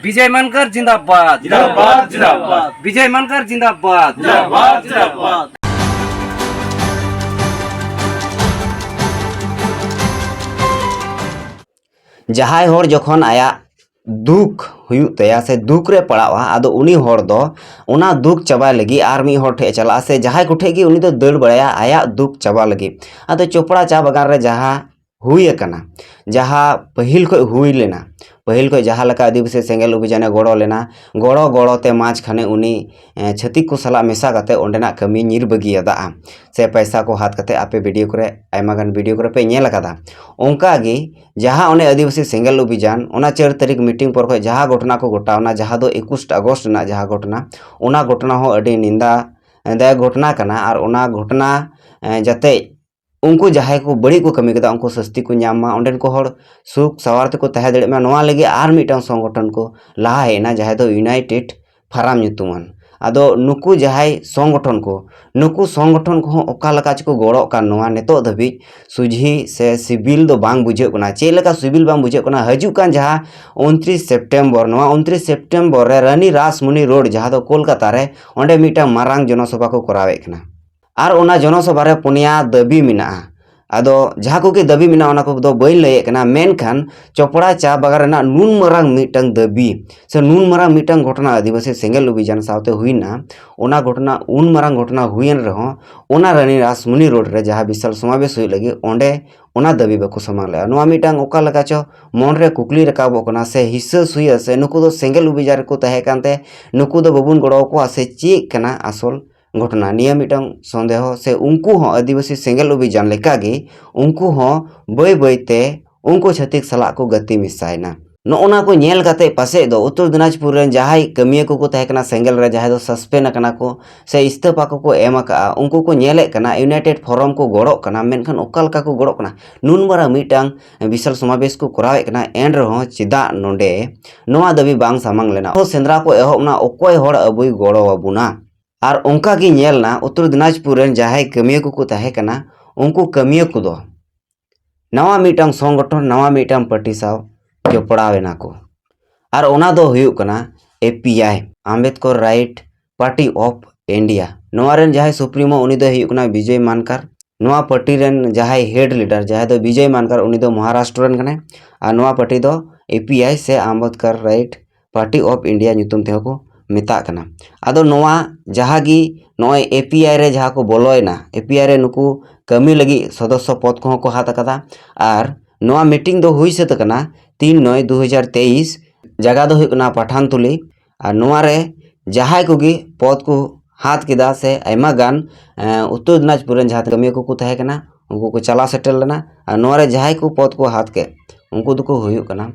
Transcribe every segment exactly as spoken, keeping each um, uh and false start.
विजय मानकर जिंदाबाद। जिंदाबाद, जिंदाबाद। विजय मानकर जिंदाबाद। जिंदाबाद, जिंदाबाद। ᱡᱟᱦᱟᱸᱭ ᱦᱚᱲ ᱡᱚᱠᱷᱚᱱ ᱟᱭᱟᱜ ᱫᱩᱠ ᱦᱩᱭᱩᱜ ᱛᱟᱭᱟ ᱥᱮ ᱫᱩᱠ ᱨᱮ ᱯᱟᱲᱟᱜᱼᱟ, ᱟᱫᱚ ᱩᱱᱤ ᱦᱚᱲ ᱫᱚ ᱚᱱᱟ ᱫᱩᱠ ᱪᱟᱵᱟᱭ ᱞᱟᱹᱜᱤᱫ ᱟᱨ ᱢᱤᱫ ᱦᱚᱲ ᱴᱷᱮᱱ ᱮ ᱪᱟᱞᱟᱜᱼᱟ ᱥᱮ ᱡᱟᱦᱟᱸᱭ ᱠᱚᱴᱷᱮᱱ ᱜᱮ ᱩᱱᱤ ᱫᱚ ᱫᱟᱹᱲ ᱵᱟᱲᱟᱭᱟ ᱟᱭᱟᱜ ᱫᱩᱠ ᱪᱟᱵᱟ ᱞᱟᱹᱜᱤᱫ᱾ ᱟᱫᱚ ᱪᱚᱯᱲᱟ ᱪᱟ ᱵᱟᱜᱟᱱ ᱨᱮ ᱡᱟᱦᱟᱸ ᱦᱩᱭ ᱟᱠᱟᱱᱟ, ᱡᱟᱦᱟᱸ ᱯᱟᱹᱦᱤᱞ ᱠᱷᱚᱱ ᱦᱩᱭ ᱞᱮᱱᱟ, ᱯᱟᱹᱦᱤᱞ ᱠᱷᱚᱱ ᱡᱟᱦᱟᱸ ᱞᱮᱠᱟ ᱟᱹᱫᱤᱵᱟᱹᱥᱤ ᱥᱮᱸᱜᱮᱞ ᱚᱵᱷᱤᱡᱟᱱᱮ ᱜᱚᱲᱚ ᱞᱮᱱᱟ, ᱜᱚᱲᱚ ᱜᱚᱲᱚ ᱛᱮ ᱢᱟᱡᱽ ᱠᱷᱟᱱᱮ ᱩᱱᱤ, ᱮ, ᱪᱷᱟᱹᱛᱤᱠ ᱠᱚ ᱥᱟᱞᱟᱜ ᱢᱮᱥᱟ ᱠᱟᱛᱮ ᱚᱸᱰᱮᱱᱟᱜ ᱠᱟᱹᱢᱤ ᱧᱤᱨ ᱵᱟᱹᱜᱤᱭᱟᱫᱟ᱾ ᱥᱮ ᱯᱟᱭᱥᱟ ᱠᱚ ᱦᱟᱛ ᱠᱟᱛᱮ ᱟᱯᱮ ᱵᱷᱤᱰᱤᱭᱳ ᱠᱚᱨᱮ, ᱟᱭᱢᱟ ᱜᱟᱱ ᱵᱷᱤᱰᱤᱭᱳ ᱠᱚᱨᱮ ᱯᱮ ᱧᱮᱞ ᱟᱠᱟᱫᱟ᱾ ᱚᱱᱠᱟ ᱜᱮ ᱡᱟᱦᱟᱸ ᱚᱱᱮ ᱟᱹᱫᱤᱵᱟᱹᱥᱤ ᱥᱮᱸᱜᱮᱞ ᱚᱵᱷᱤᱡᱟᱱ, ᱚᱱᱟ ᱪᱟᱨ ᱛᱟᱹᱨᱤᱠᱷ ᱢᱤᱴᱤᱝ ᱯᱚᱨ ᱠᱷᱚᱱ ᱡᱟᱦᱟᱸ ᱜᱷᱚᱴᱚᱱᱟ ᱠᱚ ᱜᱷᱚᱴᱟᱣᱱᱟ, ᱡᱟᱦᱟᱸ ᱫᱚ ᱮᱠᱩᱥ ᱟᱜᱚᱥᱴ ᱨᱮᱱᱟᱜ ᱡᱟᱦᱟᱸ ᱜᱷᱚᱴᱚᱱᱟ, ᱚᱱᱟ ᱜᱷᱚᱴᱚᱱᱟ ᱦᱚᱸ ᱟᱹᱰᱤ ᱱᱤᱱᱫᱟ ᱫᱟᱭᱚᱠ ᱜᱷᱚᱴᱚᱱᱟ ᱠᱟᱱᱟ᱾ ᱟᱨ ᱚᱱᱟ ᱜᱷᱚᱴᱚᱱᱟ, ᱮ, ᱡᱟᱛᱮ ᱩᱱᱠᱩ ᱡᱟᱦᱟᱸᱭ ᱠᱚ ᱵᱟᱹᱲᱤᱡ ᱠᱚ ᱠᱟᱹᱢᱤ ᱠᱮᱫᱟ, ᱩᱱᱠᱩ ᱥᱟᱹᱥᱛᱤ ᱠᱚ ᱧᱟᱢ ᱢᱟ, ᱚᱸᱰᱮᱱ ᱠᱚ ᱦᱚᱲ ᱥᱩᱠ ᱥᱟᱶᱟᱨ ᱛᱮᱠᱚ ᱛᱟᱦᱮᱸ ᱫᱟᱲᱮᱭᱟᱜ ᱢᱟ, ᱱᱚᱣᱟ ᱞᱟᱹᱜᱤᱫ ᱟᱨ ᱢᱤᱫᱴᱟᱝ ᱥᱚᱝᱜᱚᱴᱷᱚᱱ ᱠᱚ ᱞᱟᱦᱟ ᱦᱮᱡ ᱮᱱᱟ, ᱡᱟᱦᱟᱸᱭ ᱫᱚ ᱤᱭᱩᱱᱟᱭᱴᱮᱰ ᱯᱷᱟᱨᱟᱢ ᱧᱩᱛᱩᱢᱟᱱ᱾ ᱟᱫᱚ ᱱᱩᱠᱩ ᱡᱟᱦᱟᱸᱭ ᱥᱚᱝᱜᱚᱴᱷᱚᱱ ᱠᱚ, ᱱᱩᱠᱩ ᱥᱚᱝᱜᱚᱴᱷᱚᱱ ᱠᱚᱦᱚᱸ ᱚᱠᱟ ᱞᱮᱠᱟ ᱪᱚᱠᱚ ᱜᱚᱲᱚᱜ ᱠᱟᱱ, ᱱᱚᱣᱟ ᱱᱤᱛᱚᱜ ᱫᱷᱟᱹᱵᱤᱡ ᱥᱩᱡᱷᱤ ᱥᱮ ᱥᱤᱵᱤᱞ ᱫᱚ ᱵᱟᱝ ᱵᱩᱡᱷᱟᱹᱜ ᱠᱟᱱᱟ᱾ ᱪᱮᱫ ᱞᱮᱠᱟ ᱥᱤᱵᱤᱞ ᱵᱟᱝ ᱵᱩᱡᱷᱟᱹᱜ ᱠᱟᱱᱟ? ᱦᱤᱡᱩᱜ ᱠᱟᱱ ᱡᱟᱦᱟᱸ ᱩᱱᱛᱨᱤᱥ ᱥᱮᱯᱴᱮᱢᱵᱚᱨ, ᱱᱚᱣᱟ ᱩᱱᱛᱨᱤᱥ ᱥᱮᱯᱴᱮᱢᱵᱚᱨ ᱨᱮ ᱨᱟᱱᱤ ᱨᱟᱥᱢᱩᱱᱤ ᱨᱳᱰ, ᱡᱟᱦᱟᱸ ᱫᱚ ᱠᱳᱞᱠᱟᱛᱟ ᱨᱮ, ᱚᱸᱰᱮ ᱢᱤᱫᱴᱟᱝ ᱢᱟᱨᱟᱝ ᱡᱚᱱᱚᱥᱚᱵᱷᱟ ᱠᱚ ᱠᱚᱨᱟᱣᱮᱫ ᱠᱟᱱᱟ᱾ ᱟᱨ ᱚᱱᱟ ᱡᱚᱱᱚᱥᱚᱵᱷᱟ ᱨᱮ ᱯᱩᱱᱭᱟ ᱫᱟᱹᱵᱤ ᱢᱮᱱᱟᱜᱼᱟ᱾ ᱟᱫᱚ ᱡᱟᱦᱟᱸ ᱠᱚᱜᱮ ᱫᱟᱹᱵᱤ ᱢᱮᱱᱟᱜᱼᱟ, ᱚᱱᱟ ᱠᱚᱫᱚ ᱵᱟᱹᱧ ᱞᱟᱹᱭᱮᱫ ᱠᱟᱱᱟ, ᱢᱮᱱᱠᱷᱟᱱ ᱪᱚᱯᱲᱟ ᱪᱟ ᱵᱟᱜᱟᱱ ᱨᱮᱱᱟᱜ ᱱᱩᱱ ᱢᱟᱨᱟᱝ ᱢᱤᱫᱴᱟᱝ ᱫᱟᱹᱵᱤ ᱥᱮ ᱱᱩᱱ ᱢᱟᱨᱟᱝ ᱢᱤᱫᱴᱟᱝ ᱜᱷᱚᱴᱚᱱᱟ ᱟᱹᱫᱤᱵᱟᱹᱥᱤ ᱥᱮᱸᱜᱮᱞ ᱚᱵᱷᱤᱡᱟᱱ ᱥᱟᱶᱛᱮ ᱦᱩᱭᱱᱟ, ᱚᱱᱟ ᱜᱷᱚᱴᱚᱱᱟ, ᱩᱱ ᱢᱟᱨᱟᱝ ᱜᱷᱚᱴᱚᱱᱟ ᱦᱩᱭᱮᱱ ᱨᱮᱦᱚᱸ, ᱚᱱᱟ ᱨᱟᱱᱤ ᱨᱟᱥᱢᱩᱱᱤ ᱨᱳᱰ ᱨᱮ ᱡᱟᱦᱟᱸ ᱵᱤᱥᱟᱞ ᱥᱚᱢᱟᱵᱮᱥ ᱦᱩᱭᱩᱜ ᱞᱟᱹᱜᱤᱫ, ᱚᱸᱰᱮ ᱚᱱᱟ ᱫᱟᱹᱵᱤ ᱵᱟᱠᱚ ᱥᱟᱢᱟᱝ ᱞᱮᱫᱼᱟ᱾ ᱱᱚᱣᱟ ᱢᱤᱫᱴᱟᱝ ᱚᱠᱟ ᱞᱮᱠᱟ ᱪᱚ ᱢᱚᱱᱨᱮ ᱠᱩᱠᱞᱤ ᱨᱟᱠᱟᱵᱚᱜ ᱠᱟᱱᱟ, ᱥᱮ ᱦᱤᱥᱟᱹ ᱥᱩᱭᱟᱹ ᱥᱮ ᱱᱩᱠᱩ ᱫᱚ ᱥᱮᱸᱜᱮᱞ ᱚᱵᱷᱤᱡᱟᱱ ᱨᱮᱠᱚ ᱛᱟᱦᱮᱸ ᱠᱟᱱᱛᱮ ᱱᱩᱠᱩ ᱫᱚ ᱵᱟᱵᱚᱱ ᱜᱚᱲᱚ ᱟᱠᱚᱣᱟ ᱥᱮ ᱪᱮᱫ ᱠᱟᱱᱟ ᱟᱥᱚᱞ ᱜᱷᱚᱴᱚᱱᱟ? ᱱᱤᱭᱟᱹ ᱢᱤᱫᱴᱟᱝ ᱥᱚᱱᱫᱮᱦᱚ᱾ ᱥᱮ ᱩᱱᱠᱩ ᱦᱚᱸ ᱟᱹᱫᱤᱵᱟᱹᱥᱤ ᱥᱮᱸᱜᱮᱞ ᱚᱵᱷᱤᱡᱟᱱ ᱞᱮᱠᱟᱜᱮ ᱩᱱᱠᱩ ᱦᱚᱸ ᱵᱟᱹᱭ ᱵᱟᱹᱭᱛᱮ ᱩᱱᱠᱩ ᱪᱷᱟᱹᱛᱤᱠ ᱥᱟᱞᱟᱜ ᱠᱚ ᱜᱟᱛᱮ ᱢᱮᱥᱟᱭᱮᱱᱟ᱾ ᱱᱚᱜᱼᱚ ᱱᱟ ᱠᱚ ᱧᱮᱞ ᱠᱟᱛᱮ ᱯᱟᱥᱮᱡ ᱫᱚ ᱩᱛᱛᱚᱨ ᱫᱤᱱᱟᱡᱽᱯᱩᱨ ᱨᱮᱱ ᱡᱟᱦᱟᱸᱭ ᱠᱟᱹᱢᱤᱭᱟᱹ ᱠᱚᱠᱚ ᱛᱟᱦᱮᱸ ᱠᱟᱱᱟ ᱥᱮᱸᱜᱮᱞ ᱨᱮ, ᱡᱟᱦᱟᱸᱭ ᱫᱚ ᱥᱟᱥᱯᱮᱱᱰ ᱟᱠᱟᱱᱟ ᱠᱚ ᱥᱮ ᱤᱥᱛᱤᱯᱷᱟ ᱠᱚᱠᱚ ᱮᱢ ᱟᱠᱟᱫᱼᱟ, ᱩᱱᱠᱩ ᱠᱚ ᱧᱮᱞᱮᱫ ᱠᱟᱱᱟ ᱤᱭᱩᱱᱟᱭᱴᱮᱰ ᱯᱷᱳᱨᱟᱢ ᱠᱚ ᱜᱚᱲᱚᱜ ᱠᱟᱱᱟ, ᱢᱮᱱᱠᱷᱟᱱ ᱚᱠᱟ ᱞᱮᱠᱟ ᱠᱚ ᱜᱚᱲᱚᱜ ᱠᱟᱱᱟ? ᱱᱩᱱ ᱢᱟᱨᱟᱝ ᱢᱤᱫᱴᱟᱝ ᱵᱤᱥᱟᱞ ᱥᱚᱢᱟᱵᱮᱥ ᱠᱚ ᱠᱚᱨᱟᱣᱮᱫ ᱠᱟᱱᱟ, ᱮᱱ ᱨᱮᱦᱚᱸ ᱪᱮᱫᱟᱜ ᱱᱚᱰᱮ ᱱᱚᱣᱟ ᱫᱟᱹᱵᱤ ᱵᱟᱝ ᱥᱟᱢᱟᱝ ᱞᱮᱱᱟ? ᱥᱮᱸᱫᱽᱨᱟ ᱠᱚ ᱮᱦᱚᱵ ᱮᱱᱟ, ᱚᱠᱚᱭ ᱦᱚᱲ ᱟᱵᱚᱭ ᱜᱚᱲᱚ ᱟᱵᱚᱱᱟ? ᱟᱨ ᱚᱱᱠᱟ ᱜᱮ ᱧᱮᱞ ᱮᱱᱟ, ᱩᱛᱛᱚᱨ ᱫᱤᱱᱟᱡᱽᱯᱩᱨ ᱨᱮᱱ ᱡᱟᱦᱟᱸᱭ ᱠᱟᱹᱢᱤᱭᱟᱹ ᱠᱚᱠᱚ ᱛᱟᱦᱮᱸ ᱠᱟᱱᱟ, ᱩᱱᱠᱩ ᱠᱟᱹᱢᱤᱭᱟᱹ ᱠᱚᱫᱚ ᱱᱟᱣᱟ ᱢᱤᱫᱴᱟᱝ ᱥᱚᱝᱜᱚᱴᱷᱚᱱ, ᱱᱟᱣᱟ ᱢᱤᱫᱴᱟᱝ ᱯᱟᱨᱴᱤ ᱥᱟᱶ ᱡᱚᱯᱲᱟᱣ ᱮᱱᱟ ᱠᱚ᱾ ᱟᱨ ᱚᱱᱟ ᱫᱚ ᱦᱩᱭᱩᱜ ᱠᱟᱱᱟ A P I, Ambedkar Right Party of India᱾ ᱱᱚᱣᱟ ᱨᱮᱱ ᱡᱟᱦᱟᱸᱭ ᱥᱩᱯᱨᱤᱢᱳ, ᱩᱱᱤ ᱫᱚᱭ ᱦᱩᱭᱩᱜ ᱠᱟᱱᱟ ᱵᱤᱡᱚᱭ ᱢᱟᱱᱠᱟᱨ᱾ ᱱᱚᱣᱟ ᱯᱟᱨᱴᱤ ᱨᱮᱱ ᱡᱟᱦᱟᱸᱭ ᱦᱮᱰ ᱞᱤᱰᱟᱨ, ᱡᱟᱦᱟᱸᱭ ᱫᱚ ᱵᱤᱡᱚᱭ ᱢᱟᱱᱠᱟᱨ, ᱩᱱᱤ ᱫᱚ ᱢᱚᱦᱟᱨᱟᱥᱴᱨᱚ ᱨᱮᱱ ᱠᱟᱱᱟᱭ᱾ ᱟᱨ ᱱᱚᱣᱟ ᱯᱟᱨᱴᱤ ᱫᱚ ᱮ ᱯᱤ ᱟᱭ ᱥᱮ Ambedkar right party of India ᱧᱩᱛᱩᱢ ᱛᱮᱦᱚᱸ ᱠᱚ ᱢᱮᱛᱟᱜ ᱠᱟᱱᱟ᱾ ᱟᱫᱚ ᱱᱚᱣᱟ ᱡᱟᱦᱟᱸ ᱜᱮ ᱱᱚᱜᱼᱚᱭ ᱮ ᱯᱤ ᱟᱭ ᱨᱮ ᱡᱟᱦᱟᱸ ᱠᱚ ᱵᱚᱞᱚᱭᱮᱱᱟ, ᱮ ᱯᱤ ᱟᱭ ᱨᱮ ᱱᱩᱠᱩ ᱠᱟᱹᱢᱤ ᱞᱟᱹᱜᱤᱫ ᱥᱚᱫᱚᱥᱥᱚ ᱯᱚᱫᱽ ᱠᱚᱦᱚᱸ ᱠᱚ ᱦᱟᱛ ᱟᱠᱟᱫᱟ᱾ ᱟᱨ ᱱᱚᱣᱟ ᱢᱤᱴᱤᱝ ᱫᱚ ᱦᱩᱭ ᱥᱟᱹᱛ ᱟᱠᱟᱱᱟ ᱛᱤᱱ ᱱᱚᱭ ᱫᱩ ᱦᱟᱡᱟᱨ ᱛᱮᱭᱤᱥ᱾ ᱡᱟᱭᱜᱟ ᱫᱚ ᱦᱩᱭᱩᱜ ᱠᱟᱱᱟ ᱯᱟᱴᱷᱟᱱᱛᱩᱞᱤ᱾ ᱟᱨ ᱱᱚᱣᱟ ᱨᱮ ᱡᱟᱦᱟᱸᱭ ᱠᱚᱜᱮ ᱯᱚᱫᱽ ᱠᱚ ᱦᱟᱛ ᱠᱮᱫᱟ ᱥᱮ ᱟᱭᱢᱟ ᱜᱟᱱ, ᱮᱸ, ᱩᱛᱛᱚᱨ ᱫᱤᱱᱟᱡᱽᱯᱩᱨ ᱨᱮᱱ ᱡᱟᱦᱟᱸ ᱛᱤᱱᱟᱹᱜ ᱠᱟᱹᱢᱤᱭᱟᱹ ᱠᱚᱠᱚ ᱛᱟᱦᱮᱸ ᱠᱟᱱᱟ, ᱩᱱᱠᱩ ᱠᱚ ᱪᱟᱞᱟᱣ ᱥᱮᱴᱮᱨ ᱞᱮᱱᱟ᱾ ᱟᱨ ᱱᱚᱣᱟ ᱨᱮ ᱡᱟᱦᱟᱸᱭ ᱠᱚ ᱯᱚᱫᱽ ᱠᱚ ᱦᱟᱛ ᱠᱮᱫ, ᱩᱱᱠᱩ ᱫᱚᱠᱚ ᱦᱩᱭᱩᱜ ᱠᱟᱱᱟ,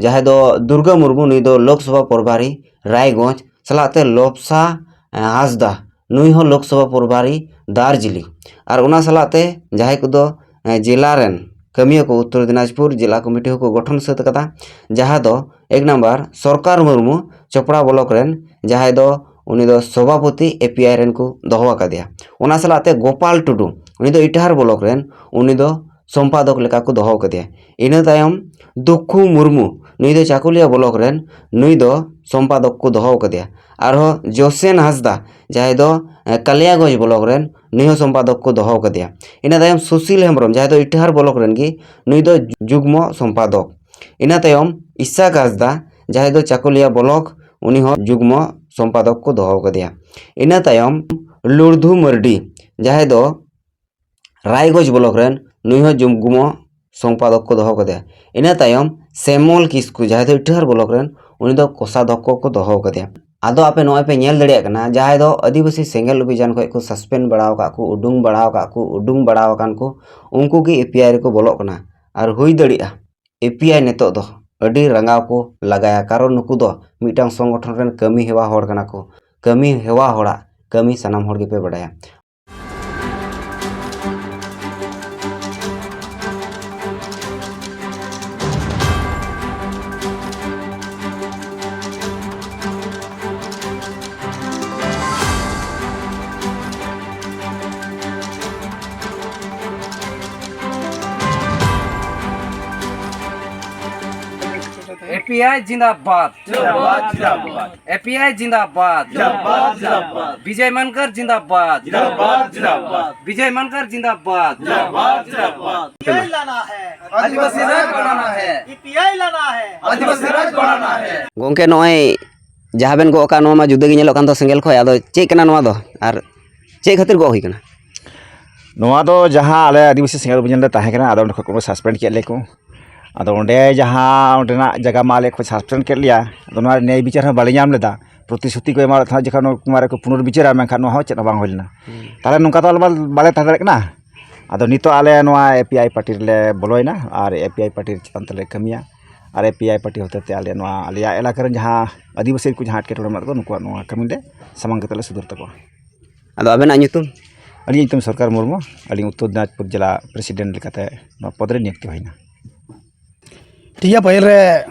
ᱡᱟᱦᱟᱸᱭ ᱫᱚ ᱫᱩᱨᱜᱟ ᱢᱩᱨᱢᱩ, ᱱᱩᱭ ᱫᱚ ᱞᱳᱠᱥᱚᱵᱷᱟ ᱯᱨᱚᱵᱷᱟᱨᱤ ᱨᱟᱭᱜᱚᱸᱡᱽ, ᱥᱟᱞᱟᱜ ᱛᱮ ᱞᱚᱵᱥᱟ, ᱮᱸ, ᱦᱟᱸᱥᱫᱟ, ᱱᱩᱭ ᱦᱚᱸ ᱞᱳᱠᱥᱚᱵᱷᱟ ᱯᱨᱚᱵᱷᱟᱨᱤ ᱫᱟᱨᱡᱤᱞᱤᱝ᱾ ᱟᱨ ᱚᱱᱟ ᱥᱟᱞᱟᱜ ᱛᱮ ᱡᱟᱦᱟᱸᱭ ᱠᱚᱫᱚ, ᱮᱸ, ᱡᱮᱞᱟ ᱨᱮᱱ ᱠᱟᱹᱢᱤᱭᱟᱹ ᱠᱚ ᱩᱛᱛᱚᱨ ᱫᱤᱱᱟᱡᱽᱯᱩᱨ ᱡᱮᱞᱟ ᱠᱚᱢᱤᱴᱤ ᱦᱚᱸᱠᱚ ᱜᱚᱴᱷᱚᱱ ᱥᱟᱹᱛ ᱟᱠᱟᱫᱟ, ᱡᱟᱦᱟᱸ ᱫᱚ ᱮᱠ ᱱᱟᱢᱵᱟᱨ ᱥᱚᱨᱠᱟᱨ ᱢᱩᱨᱢᱩ ᱪᱚᱯᱲᱟ ᱵᱞᱚᱠ ᱨᱮᱱ, ᱡᱟᱦᱟᱸᱭ ᱫᱚ ᱩᱱᱤ ᱫᱚ ᱥᱚᱵᱷᱟᱯᱚᱛᱤ ᱮ ᱯᱤ ᱟᱭ ᱨᱮᱱ ᱠᱚ ᱫᱚᱦᱚ ᱟᱠᱟᱫᱮᱭᱟ᱾ ᱚᱱᱟ ᱥᱟᱞᱟᱜ ᱛᱮ ᱜᱳᱯᱟᱞ ᱴᱩᱰᱩ, ᱩᱱᱤ ᱫᱚ ᱤᱴᱟᱦᱟᱨ ᱵᱞᱚᱠ ᱨᱮᱱ, ᱩᱱᱤ ᱫᱚ ᱥᱚᱢᱯᱟᱫᱚᱠ ᱞᱮᱠᱟ ᱠᱚ ᱫᱚᱦᱚ ᱟᱠᱟᱫᱮᱭᱟ᱾ ᱤᱱᱟᱹ ᱛᱟᱭᱚᱢ ᱫᱩᱠᱠᱷᱩ ᱢᱩᱨᱢᱩ, ᱱᱩᱭ ᱫᱚ ᱪᱟᱠᱩᱞᱤᱭᱟ ᱵᱞᱚᱠ ᱨᱮᱱ, ᱱᱩᱭ ᱫᱚ ᱥᱚᱢᱯᱟᱫᱚᱠ ᱠᱚ ᱫᱚᱦᱚ ᱟᱠᱟᱫᱮᱭᱟ᱾ ᱟᱨᱦᱚᱸ ᱡᱳᱥᱮᱱ ᱦᱟᱸᱥᱫᱟ, ᱡᱟᱦᱟᱸᱭ ᱫᱚ, ᱮ, ᱠᱟᱞᱤᱭᱟᱜᱚᱸᱡᱽ ᱵᱞᱚᱠ ᱨᱮᱱ, ᱱᱩᱭ ᱦᱚᱸ ᱥᱚᱢᱯᱟᱫᱚᱠ ᱠᱚ ᱫᱚᱦᱚ ᱟᱠᱟᱫᱮᱭᱟ᱾ ᱤᱱᱟᱹ ᱛᱟᱭᱚᱢ ᱥᱩᱥᱤᱞ ᱦᱮᱢᱵᱨᱚᱢ, ᱡᱟᱦᱟᱸᱭ ᱫᱚ ᱤᱴᱟᱦᱟᱨ ᱵᱞᱚᱠ ᱨᱮᱱ ᱜᱮ, ᱱᱩᱭ ᱫᱚ ᱡᱩᱜᱽᱢᱚ ᱥᱚᱢᱯᱟᱫᱚᱠ᱾ ᱤᱱᱟᱹ ᱛᱟᱭᱚᱢ ᱤᱥᱟᱠ ᱦᱟᱸᱥᱫᱟ, ᱡᱟᱦᱟᱸᱭ ᱫᱚ ᱪᱟᱠᱩᱞᱤᱭᱟ ᱵᱞᱚᱠ, ᱩᱱᱤ ᱦᱚᱸ ᱡᱩᱜᱽᱢᱚ ᱥᱚᱢᱯᱟᱫᱚᱠ ᱠᱚ ᱫᱚᱦᱚ ᱟᱠᱟᱫᱮᱭᱟ᱾ ᱤᱱᱟᱹ ᱛᱟᱭᱚᱢ ᱞᱩᱲᱫᱷᱩ ᱢᱟᱨᱰᱤ, ᱡᱟᱦᱟᱸᱭ ᱫᱚ ᱨᱟᱭᱜᱚᱸᱡᱽ ᱵᱞᱚᱠ ᱨᱮᱱ, ᱱᱩᱭ ᱦᱚᱸ ᱡᱩᱜᱽᱢᱚ ᱥᱚᱢᱯᱟᱫᱚᱠ ᱠᱚ ᱫᱚᱦᱚ ᱠᱟᱫᱮᱭᱟ᱾ ᱤᱱᱟᱹ ᱛᱟᱭᱚᱢ ᱥᱮᱢᱚᱞ ᱠᱤᱥᱠᱩ, ᱡᱟᱦᱟᱸᱭ ᱫᱚ ᱤᱴᱟᱹᱦᱟᱨ ᱵᱞᱚᱠ ᱨᱮᱱ, ᱩᱱᱤ ᱫᱚ ᱠᱳᱥᱟᱫᱷᱚᱠᱠᱷᱚ ᱠᱚ ᱫᱚᱦᱚ ᱠᱟᱫᱮᱭᱟ᱾ ᱟᱫᱚ ᱟᱯᱮ ᱱᱚᱜᱼᱚᱭ ᱯᱮ ᱧᱮᱞ ᱫᱟᱲᱮᱭᱟᱜ ᱠᱟᱱᱟ, ᱡᱟᱦᱟᱸᱭ ᱫᱚ ᱟᱹᱫᱤᱵᱟᱹᱥᱤ ᱥᱮᱸᱜᱮᱞ ᱚᱵᱷᱤᱡᱟᱱ ᱠᱷᱚᱱ ᱠᱚ ᱥᱟᱥᱯᱮᱱᱰ ᱵᱟᱲᱟ ᱟᱠᱟᱫ ᱠᱚ, ᱩᱰᱩᱝ ᱵᱟᱲᱟ ᱟᱠᱟᱫ ᱠᱚ, ᱩᱰᱩᱝ ᱵᱟᱲᱟ ᱟᱠᱟᱱ ᱠᱚ, ᱩᱱᱠᱩ ᱜᱮ ᱮ ᱯᱤ ᱟᱭ ᱨᱮᱠᱚ ᱵᱚᱞᱚᱜ ᱠᱟᱱᱟ᱾ ᱟᱨ ᱦᱩᱭ ᱫᱟᱲᱮᱭᱟᱜᱼᱟ ᱮ ᱯᱤ ᱟᱭ ᱱᱤᱛᱚᱜ ᱫᱚ ᱟᱹᱰᱤ ᱨᱟᱸᱜᱟᱣ ᱠᱚ ᱞᱟᱜᱟᱭᱟ, ᱠᱟᱨᱚᱱ ᱱᱩᱠᱩ ᱫᱚ ᱢᱤᱫᱴᱟᱝ ᱥᱚᱝᱜᱚᱴᱷᱚᱱ ᱨᱮᱱ ᱠᱟᱹᱢᱤ ᱦᱮᱣᱟ ᱦᱚᱲ ᱠᱟᱱᱟ ᱠᱚ᱾ ᱠᱟᱹᱢᱤ ᱦᱮᱣᱟ ᱦᱚᱲᱟᱜ ᱠᱟᱹᱢᱤ ᱥᱟᱱᱟᱢ ᱦᱚᱲ ᱜᱮᱯᱮ ᱵᱟᱰᱟᱭᱟ᱾ एपीआई जिंदाबाद। जिंदाबाद, जिंदाबाद। एपीआई जिंदाबाद। जिंदाबाद, जिंदाबाद। विजय मानकर जिंदाबाद। जिंदाबाद, जिंदाबाद। विजय मानकर जिंदाबाद। जिंदाबाद, जिंदाबाद। ईपीआई लाना है। आदिवासी राज बनाना है। ईपीआई लाना है। आदिवासी राज बनाना है। ᱜᱚᱝᱠᱮ, ᱱᱚᱜᱼᱚᱭ ᱡᱟᱦᱟᱸ ᱵᱮᱱ ᱜᱚᱜ ᱟᱠᱟᱫ, ᱱᱚᱣᱟ ᱢᱟ ᱡᱩᱫᱟᱹ ᱜᱮ ᱧᱮᱞᱚᱜ ᱠᱟᱱ ᱫᱚ ᱥᱮᱸᱜᱮᱞ ᱠᱷᱚᱡ, ᱟᱫᱚ ᱪᱮᱫ ᱠᱟᱱᱟ ᱱᱚᱣᱟ ᱫᱚ? ᱟᱨ ᱪᱮᱫ ᱠᱷᱟᱹᱛᱤᱨ ᱜᱚᱜ ᱦᱩᱭ ᱠᱟᱱᱟ? ᱱᱚᱣᱟ ᱫᱚ ᱡᱟᱦᱟᱸ ᱟᱞᱮ ᱟᱹᱫᱤᱵᱟᱹᱥᱤ ᱥᱮᱸᱜᱮᱞ ᱚᱵᱷᱤᱡᱟᱱ ᱞᱮ ᱛᱟᱦᱮᱸ ᱠᱟᱱᱟ, ᱟᱫᱚ ᱚᱸᱰᱮ ᱠᱷᱚᱱ ᱠᱚ ᱥᱟᱥᱯᱮᱱᱰ ᱠᱮᱫ ᱞᱮᱭᱟ ᱠᱚ᱾ ᱟᱫᱚ ᱚᱸᱰᱮ ᱡᱟᱦᱟᱸ ᱚᱸᱰᱮᱱᱟᱜ ᱡᱟᱭᱜᱟ ᱢᱟ ᱟᱞᱮ ᱠᱷᱚᱱ ᱥᱟᱥᱯᱮᱱᱰ ᱠᱮᱫ ᱞᱮᱭᱟ, ᱟᱫᱚ ᱱᱚᱣᱟ ᱨᱮ ᱱᱮᱭ ᱵᱤᱪᱟᱨ ᱦᱚᱸ ᱵᱟᱞᱮ ᱧᱟᱢ ᱞᱮᱫᱟ᱾ ᱯᱨᱚᱛᱤᱥᱨᱩᱛᱤ ᱠᱚ ᱮᱢᱟᱣᱟᱫ ᱛᱟᱦᱮᱸᱫ ᱡᱚᱠᱷᱚᱱ ᱱᱚᱣᱟ ᱨᱮᱠᱚ ᱯᱩᱱᱚᱨ ᱵᱤᱪᱟᱹᱨᱟ, ᱢᱮᱱᱠᱷᱟᱱ ᱱᱚᱣᱟ ᱦᱚᱸ ᱪᱮᱫ ᱦᱚᱸ ᱵᱟᱝ ᱦᱩᱭ ᱞᱮᱱᱟ᱾ ᱛᱟᱦᱚᱞᱮ ᱱᱚᱝᱠᱟ ᱫᱚ ᱟᱞᱮ ᱢᱟ ᱵᱟᱞᱮ ᱛᱟᱦᱮᱸ ᱫᱟᱲᱮᱭᱟᱜ ᱠᱟᱱᱟ᱾ ᱟᱫᱚ ᱱᱤᱛᱚᱜ ᱟᱞᱮ ᱱᱚᱣᱟ ᱮᱯᱤᱟᱭ ᱯᱟᱨᱴᱤ ᱨᱮᱞᱮ ᱵᱚᱞᱚᱭᱮᱱᱟ ᱟᱨ ᱮᱯᱤᱟᱭ ᱯᱟᱨᱴᱤ ᱪᱮᱛᱟᱱ ᱛᱮᱞᱮ ᱠᱟᱹᱢᱤᱭᱟ᱾ ᱟᱨ ᱮᱯᱤᱟᱭ ᱯᱟᱨᱴᱤ ᱦᱚᱛᱮᱛᱮ ᱟᱞᱮ ᱱᱚᱣᱟ ᱟᱞᱮᱭᱟᱜ ᱮᱞᱟᱠᱟ ᱨᱮᱱ ᱡᱟᱦᱟᱸ ᱟᱹᱫᱤᱵᱟᱹᱥᱤ ᱠᱚ ᱡᱟᱦᱟᱸ ᱮᱴᱠᱮᱴᱚᱬᱮ ᱢᱮᱱᱟᱜ ᱛᱟᱠᱚᱣᱟ, ᱱᱩᱠᱩᱣᱟᱜ ᱱᱚᱣᱟ ᱠᱟᱹᱢᱤ ᱞᱮ ᱥᱟᱢᱟᱝ ᱠᱟᱛᱮ ᱞᱮ ᱥᱚᱫᱚᱨ ᱛᱟᱠᱚᱣᱟ᱾ ᱟᱫᱚ ᱟᱵᱮᱱᱟᱜ ᱧᱩᱛᱩᱢ? ᱟᱹᱞᱤᱧᱟᱜ ᱧᱩᱛᱩᱢ ᱥᱚᱨᱠᱟᱨ ᱢᱩᱨᱢᱩ᱾ ᱟᱹᱞᱤᱧ ᱩᱛᱛᱚᱨ ᱫᱤᱱᱟᱡᱽᱯᱩᱨ ᱡᱮᱞᱟ ᱯᱨᱮᱥᱤᱰᱮᱱᱴ ᱞᱮᱠᱟᱛᱮ ᱱᱚᱣᱟ ᱯᱚᱫᱽ ᱨᱮ ᱱᱤᱭᱩᱠᱛᱤ ᱦᱩᱭᱱᱟ᱾ ᱴᱷᱤᱠ ᱜᱮᱭᱟ, ᱯᱟᱹᱦᱤᱞ ᱨᱮ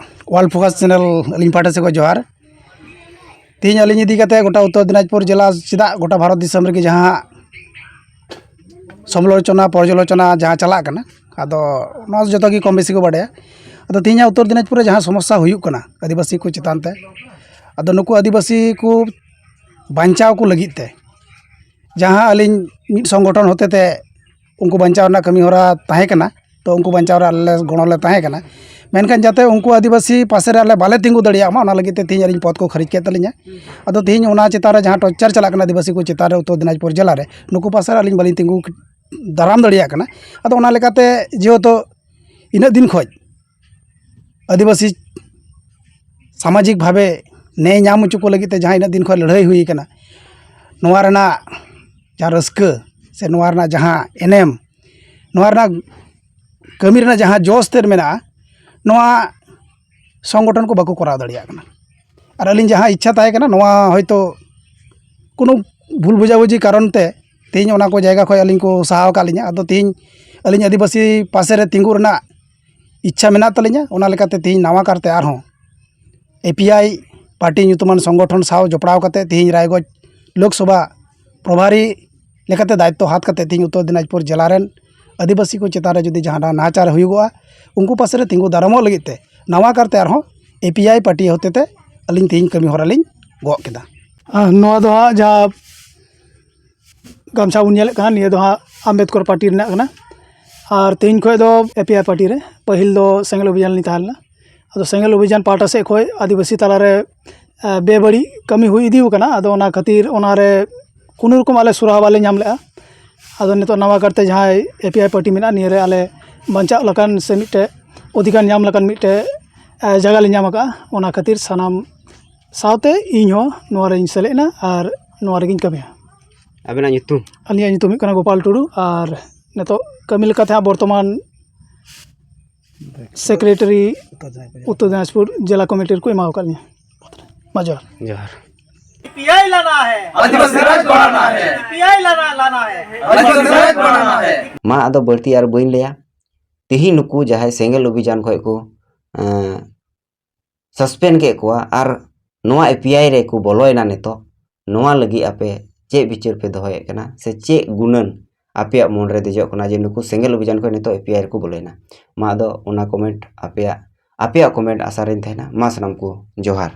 ᱚᱣᱟᱨᱞᱰ ᱯᱷᱳᱠᱟᱥ ᱪᱮᱱᱮᱞ ᱟᱹᱞᱤᱧ ᱯᱟᱦᱴᱟ ᱥᱮᱫ ᱠᱷᱚᱱ ᱡᱚᱦᱟᱨ᱾ ᱛᱮᱦᱮᱧ ᱟᱹᱞᱤᱧ ᱤᱫᱤ ᱠᱟᱛᱮ ᱜᱚᱴᱟ ᱩᱛᱛᱚᱨ ᱫᱤᱱᱟᱡᱽᱯᱩᱨ ᱡᱮᱞᱟ, ᱪᱮᱫᱟᱜ ᱜᱚᱴᱟ ᱵᱷᱟᱨᱚᱛ ᱫᱤᱥᱚᱢ ᱨᱮᱜᱮ ᱡᱟᱦᱟᱸ ᱥᱚᱢᱟᱞᱳᱪᱚᱱᱟ, ᱯᱚᱨᱡᱟᱞᱳᱪᱚᱱᱟ ᱡᱟᱦᱟᱸ ᱪᱟᱞᱟᱜ ᱠᱟᱱᱟ, ᱟᱫᱚ ᱱᱚᱣᱟ ᱡᱚᱛᱚ ᱜᱮ ᱠᱚᱢ ᱵᱮᱥᱤ ᱠᱚ ᱵᱟᱰᱟᱭᱟ᱾ ᱟᱫᱚ ᱛᱮᱦᱮᱧᱟᱜ ᱩᱛᱛᱚᱨ ᱫᱤᱱᱟᱡᱽᱯᱩᱨ ᱨᱮ ᱡᱟᱦᱟᱸ ᱥᱚᱢᱚᱥᱥᱟ ᱦᱩᱭᱩᱜ ᱠᱟᱱᱟ ᱟᱹᱫᱤᱵᱟᱹᱥᱤ ᱠᱚ ᱪᱮᱛᱟᱱ ᱛᱮ, ᱟᱫᱚ ᱱᱩᱠᱩ ᱟᱹᱫᱤᱵᱟᱹᱥᱤ ᱠᱚ ᱵᱟᱧᱪᱟᱣ ᱠᱚ ᱞᱟᱹᱜᱤᱫ ᱛᱮ ᱡᱟᱦᱟᱸ ᱟᱹᱞᱤᱧ ᱢᱤᱫ ᱥᱚᱝᱜᱚᱴᱷᱚᱱ ᱦᱚᱛᱮᱛᱮ ᱩᱱᱠᱩ ᱵᱟᱧᱪᱟᱣ ᱨᱮᱱᱟᱜ ᱠᱟᱹᱢᱤ ᱦᱚᱨᱟ ᱛᱟᱦᱮᱸ ᱠᱟᱱᱟ, ᱛᱚ ᱩᱱᱠᱩ ᱵᱟᱧᱪᱟᱣ ᱨᱮ ᱟᱞᱮ ᱞᱮ ᱜᱚᱲᱚ ᱞᱮ ᱛᱟᱦᱮᱸ ᱠᱟᱱᱟ᱾ ᱢᱮᱱᱠᱷᱟᱱ ᱡᱟᱛᱮ ᱩᱱᱠᱩ ᱟᱹᱫᱤᱵᱟᱹᱥᱤ ᱯᱟᱥᱮ ᱨᱮ ᱟᱞᱮ ᱵᱟᱞᱮ ᱛᱤᱸᱜᱩ ᱫᱟᱲᱮᱭᱟᱜ ᱢᱟ, ᱚᱱᱟ ᱞᱟᱹᱜᱤᱫ ᱛᱮ ᱛᱮᱦᱮᱧ ᱟᱹᱞᱤᱧ ᱯᱚᱫᱽ ᱠᱚ ᱠᱷᱟᱹᱨᱤᱡ ᱠᱮᱫ ᱛᱟᱹᱞᱤᱧᱟ᱾ ᱟᱫᱚ ᱛᱮᱦᱮᱧ ᱚᱱᱟ ᱪᱮᱛᱟᱱ ᱨᱮ ᱡᱟᱦᱟᱸ ᱴᱚᱨᱪᱟᱨ ᱪᱟᱞᱟᱜ ᱠᱟᱱᱟ ᱟᱹᱫᱤᱵᱟᱹᱥᱤ ᱠᱚ ᱪᱮᱛᱟᱱ ᱨᱮ ᱩᱛᱛᱚᱨ ᱫᱤᱱᱟᱡᱽᱯᱩᱨ ᱡᱮᱞᱟ ᱨᱮ, ᱱᱩᱠᱩ ᱯᱟᱥᱮ ᱨᱮ ᱟᱹᱞᱤᱧ ᱵᱟᱹᱞᱤᱧ ᱛᱤᱸᱜᱩ ᱫᱟᱨᱟᱢ ᱫᱟᱲᱮᱭᱟᱜ ᱠᱟᱱᱟ᱾ ᱟᱫᱚ ᱚᱱᱟ ᱞᱮᱠᱟᱛᱮ ᱡᱮᱦᱮᱛᱩ ᱤᱱᱟᱹᱜ ᱫᱤᱱ ᱠᱷᱚᱡ ᱟᱹᱫᱤᱵᱟᱹᱥᱤ ᱥᱟᱢᱟᱡᱤᱠ ᱵᱷᱟᱵᱮ ᱱᱮᱭ ᱧᱟᱢ ᱦᱚᱪᱚ ᱠᱚ ᱞᱟᱹᱜᱤᱫ ᱛᱮ ᱡᱟᱦᱟᱸ ᱤᱱᱟᱹᱜ ᱫᱤᱱ ᱠᱷᱚᱱ ᱞᱟᱹᱲᱦᱟᱹᱭ ᱦᱩᱭ ᱠᱟᱱᱟ, ᱱᱚᱣᱟ ᱨᱮᱱᱟᱜ ᱡᱟᱦᱟᱸ ᱨᱟᱹᱥᱠᱟᱹ ᱥᱮ ᱱᱚᱣᱟ ᱨᱮᱱᱟᱜ ᱡᱟᱦᱟᱸ ᱮᱱᱮᱢ, ᱱᱚᱣᱟ ᱨᱮᱱᱟᱜ ᱠᱟᱹᱢᱤ ᱨᱮᱱᱟᱜ ᱡᱟᱦᱟᱸ ᱡᱚᱥ ᱛᱮᱫ ᱢᱮᱱᱟᱜᱼᱟ, ᱱᱚᱣᱟ ᱥᱚᱝᱜᱚᱴᱷᱚᱱ ᱠᱚ ᱵᱟᱠᱚ ᱠᱚᱨᱟᱣ ᱫᱟᱲᱮᱭᱟᱜ ᱠᱟᱱᱟ᱾ ᱟᱨ ᱟᱹᱞᱤᱧ ᱡᱟᱦᱟᱸ ᱤᱪᱪᱷᱟ ᱛᱟᱦᱮᱸ ᱠᱟᱱᱟ, ᱱᱚᱣᱟ ᱦᱚᱭᱛᱳ ᱠᱳᱱᱳ ᱵᱷᱩᱞ ᱵᱩᱡᱷᱟᱹᱵᱩᱡᱷᱤ ᱠᱟᱨᱚᱱ ᱛᱮ ᱛᱮᱦᱮᱧ ᱚᱱᱟ ᱠᱚ ᱡᱟᱭᱜᱟ ᱠᱷᱚᱱ ᱟᱹᱞᱤᱧ ᱠᱚ ᱥᱟᱦᱟ ᱟᱠᱟᱫ ᱞᱤᱧᱟ᱾ ᱟᱫᱚ ᱛᱮᱦᱮᱧ ᱟᱹᱞᱤᱧ ᱟᱹᱫᱤᱵᱟᱹᱥᱤ ᱯᱟᱥᱮ ᱨᱮ ᱛᱤᱸᱜᱩ ᱨᱮᱱᱟᱜ ᱤᱪᱪᱷᱟ ᱢᱮᱱᱟᱜ ᱛᱟᱹᱞᱤᱧᱟ᱾ ᱚᱱᱟ ᱞᱮᱠᱟᱛᱮ ᱛᱮᱦᱮᱧ ᱱᱟᱣᱟ ᱠᱟᱨᱛᱮ ᱟᱨᱦᱚᱸ ᱮᱯᱤᱟᱭ ᱯᱟᱨᱴᱤ ᱧᱩᱛᱩᱢᱟᱱ ᱥᱚᱝᱜᱚᱴᱷᱚᱱ ᱥᱟᱶ ᱡᱚᱯᱲᱟᱣ ᱠᱟᱛᱮ ᱛᱮᱦᱮᱧ ᱨᱟᱭᱜᱚᱸᱡᱽ ᱞᱳᱠᱥᱚᱵᱷᱟ ᱯᱨᱚᱵᱷᱟᱨᱤ ᱞᱮᱠᱟᱛᱮ ᱫᱟᱭᱤᱛᱛᱚ ᱦᱟᱛ ᱠᱟᱛᱮ ᱛᱮᱦᱮᱧ ᱩᱛᱛᱚᱨ ᱫᱤᱱᱟᱡᱽᱯᱩᱨ ᱡᱮᱞᱟ ᱨᱮᱱ ᱟᱹᱫᱤᱵᱟᱹᱥᱤ ᱠᱚ ᱪᱮᱛᱟᱱ ᱨᱮ ᱡᱩᱫᱤ ᱡᱟᱦᱟᱱᱟᱜ ᱱᱟᱦᱟᱪᱟᱨ ᱦᱩᱭᱩᱜᱚᱜᱼᱟ, ᱩᱱᱠᱩ ᱯᱟᱥᱮ ᱨᱮ ᱛᱤᱸᱜᱩ ᱫᱟᱨᱟᱢᱚᱜ ᱞᱟᱹᱜᱤᱫ ᱛᱮ ᱱᱟᱣᱟ ᱠᱟᱨᱛᱮ ᱟᱨᱦᱚᱸ ᱮ ᱯᱤ ᱟᱭ ᱯᱟᱨᱴᱤ ᱦᱚᱛᱮᱛᱮ ᱟᱹᱞᱤᱧ ᱛᱮᱦᱮᱧ ᱠᱟᱹᱢᱤ ᱦᱚᱨᱟ ᱞᱤᱧ ᱜᱚᱜ ᱠᱮᱫᱟ᱾ ᱟᱨ ᱱᱚᱣᱟ ᱫᱚ ᱦᱟᱸᱜ ᱡᱟᱦᱟᱸ ᱜᱟᱢᱪᱷᱟ ᱵᱚᱱ ᱧᱮᱞᱮᱫ ᱠᱟᱱᱟ, ᱱᱤᱭᱟᱹ ᱫᱚ ᱦᱟᱸᱜ ᱟᱢᱵᱮᱫᱽᱠᱚᱨ ᱯᱟᱨᱴᱤ ᱨᱮᱱᱟᱜ ᱠᱟᱱᱟ᱾ ᱟᱨ ᱛᱮᱦᱮᱧ ᱠᱷᱚᱱ ᱫᱚ ᱮ ᱯᱤ ᱟᱭ ᱯᱟᱨᱴᱤ ᱨᱮ, ᱯᱟᱹᱦᱤᱞ ᱫᱚ ᱥᱮᱸᱜᱮᱞ ᱚᱵᱷᱤᱡᱟᱱ ᱞᱤᱧ ᱛᱟᱦᱮᱸ ᱞᱮᱱᱟ᱾ ᱟᱫᱚ ᱥᱮᱸᱜᱮᱞ ᱚᱵᱷᱤᱡᱟᱱ ᱯᱟᱦᱴᱟ ᱥᱮᱫ ᱠᱷᱚᱱ ᱟᱹᱫᱤᱵᱟᱹᱥᱤ ᱛᱟᱞᱟᱨᱮ ᱮ, ᱵᱮᱵᱟᱹᱲᱤᱡ ᱠᱟᱹᱢᱤ ᱦᱩᱭ ᱤᱫᱤ ᱟᱠᱟᱱᱟ᱾ ᱟᱫᱚ ᱚᱱᱟ ᱠᱷᱟᱹᱛᱤᱨ ᱚᱱᱟᱨᱮ ᱠᱳᱱᱳ ᱨᱚᱠᱚᱢ ᱟᱞᱮ ᱥᱩᱨᱟᱦᱟ ᱵᱟᱞᱮ ᱧᱟᱢ ᱞᱮᱜᱼᱟ᱾ ᱟᱫᱚ ᱱᱤᱛᱚᱜ ᱱᱟᱣᱟ ᱠᱟᱨᱛᱮ ᱡᱟᱦᱟᱸᱭ ᱮ ᱯᱤ ᱟᱭ ᱯᱟᱨᱴᱤ ᱢᱮᱱᱟᱜᱼᱟ, ᱱᱤᱭᱟᱹᱨᱮ ᱟᱞᱮ ᱵᱟᱧᱪᱟᱜ ᱞᱮᱠᱟᱱ ᱥᱮ ᱢᱤᱫᱴᱮᱡ ᱚᱫᱷᱤᱠᱟᱨ ᱧᱟᱢ ᱞᱮᱠᱟᱱ ᱢᱤᱫᱴᱮᱡ, ᱮ, ᱡᱟᱭᱜᱟ ᱞᱮ ᱧᱟᱢ ᱟᱠᱟᱫᱼᱟ᱾ ᱚᱱᱟ ᱠᱷᱟᱹᱛᱤᱨ ᱥᱟᱱᱟᱢ ᱥᱟᱶᱛᱮ ᱤᱧ ᱦᱚᱸ ᱱᱚᱣᱟ ᱨᱮᱧ ᱥᱮᱞᱮᱫ ᱮᱱᱟ ᱟᱨ ᱱᱚᱣᱟ ᱨᱮᱜᱮᱧ ᱠᱟᱹᱢᱤᱭᱟ᱾ ᱟᱵᱮᱱᱟᱜ ᱧᱩᱛᱩᱢ? ᱟᱹᱞᱤᱧᱟᱜ ᱧᱩᱛᱩᱢ ᱦᱩᱭᱩᱜ ᱠᱟᱱᱟ ᱜᱳᱯᱟᱞ ᱴᱩᱰᱩ ᱟᱨ ᱱᱤᱛᱚᱜ ᱠᱟᱹᱢᱤ ᱞᱮᱠᱟᱛᱮ ᱦᱟᱸᱜ ᱵᱚᱨᱛᱚᱢᱟᱱ ᱥᱮᱠᱨᱮᱴᱟᱨᱤ ᱩᱛᱛᱚᱨ ᱫᱤᱱᱟᱡᱽᱯᱩᱨ ᱡᱮᱞᱟ ᱠᱚᱢᱤᱴᱤ ᱨᱮᱠᱚ ᱮᱢᱟᱣ ᱟᱠᱟᱫ ᱞᱤᱧᱟ᱾ ᱢᱟ ᱡᱚᱦᱟᱨ᱾ ᱡᱚᱦᱟᱨ᱾ पीआई लाना है, आदिवासी राज बढ़ाना है। पीआई लाना, लाना है। आदिवासी राज बढ़ाना है। ᱢᱟ ᱟᱫᱚ ᱵᱟᱹᱲᱛᱤ ᱟᱨ ᱵᱟᱹᱧ ᱞᱟᱹᱭᱟ᱾ ᱛᱤᱦᱤᱧ ᱱᱩᱠᱩ ᱡᱟᱦᱟᱸᱭ ᱥᱮᱸᱜᱮᱞ ᱚᱵᱷᱤᱡᱟᱱ ᱠᱷᱚᱡ ᱠᱚ, ᱮᱸ, ᱥᱟᱥᱯᱮᱱᱰ ᱠᱮᱫ ᱠᱚᱣᱟ ᱟᱨ ᱱᱚᱣᱟ ᱮ ᱯᱤ ᱟᱭ ᱨᱮᱠᱚ ᱵᱚᱞᱚᱭᱮᱱᱟ ᱱᱤᱛᱚᱜ, ᱱᱚᱣᱟ ᱞᱟᱹᱜᱤᱫ ᱟᱯᱮ ᱪᱮᱫ ᱵᱤᱪᱟᱹᱨ ᱯᱮ ᱫᱚᱦᱚᱭᱮᱫ ᱠᱟᱱᱟ ᱥᱮ ᱪᱮᱫ ᱜᱩᱱᱟᱹᱱ ᱟᱯᱮᱭᱟᱜ ᱢᱚᱱ ᱨᱮ ᱫᱮᱡᱚᱜ ᱠᱟᱱᱟ ᱡᱮ ᱱᱩᱠᱩ ᱥᱮᱸᱜᱮᱞ ᱚᱵᱷᱤᱡᱟᱱ ᱠᱷᱚᱱ ᱱᱤᱛᱚᱜ ᱮ ᱯᱤ ᱟᱭ ᱨᱮᱠᱚ ᱵᱚᱞᱚᱭᱮᱱᱟ? ᱢᱟ ᱟᱫᱚ ᱚᱱᱟ ᱠᱚᱢᱮᱱᱴ ᱟᱯᱮᱭᱟᱜ, ᱟᱯᱮᱭᱟᱜ ᱠᱚᱢᱮᱱᱴ ᱟᱥᱟ ᱨᱮᱧ ᱛᱟᱦᱮᱱᱟ᱾ ᱢᱟ ᱥᱟᱱᱟᱢ ᱠᱚ ᱡᱚᱦᱟᱨ᱾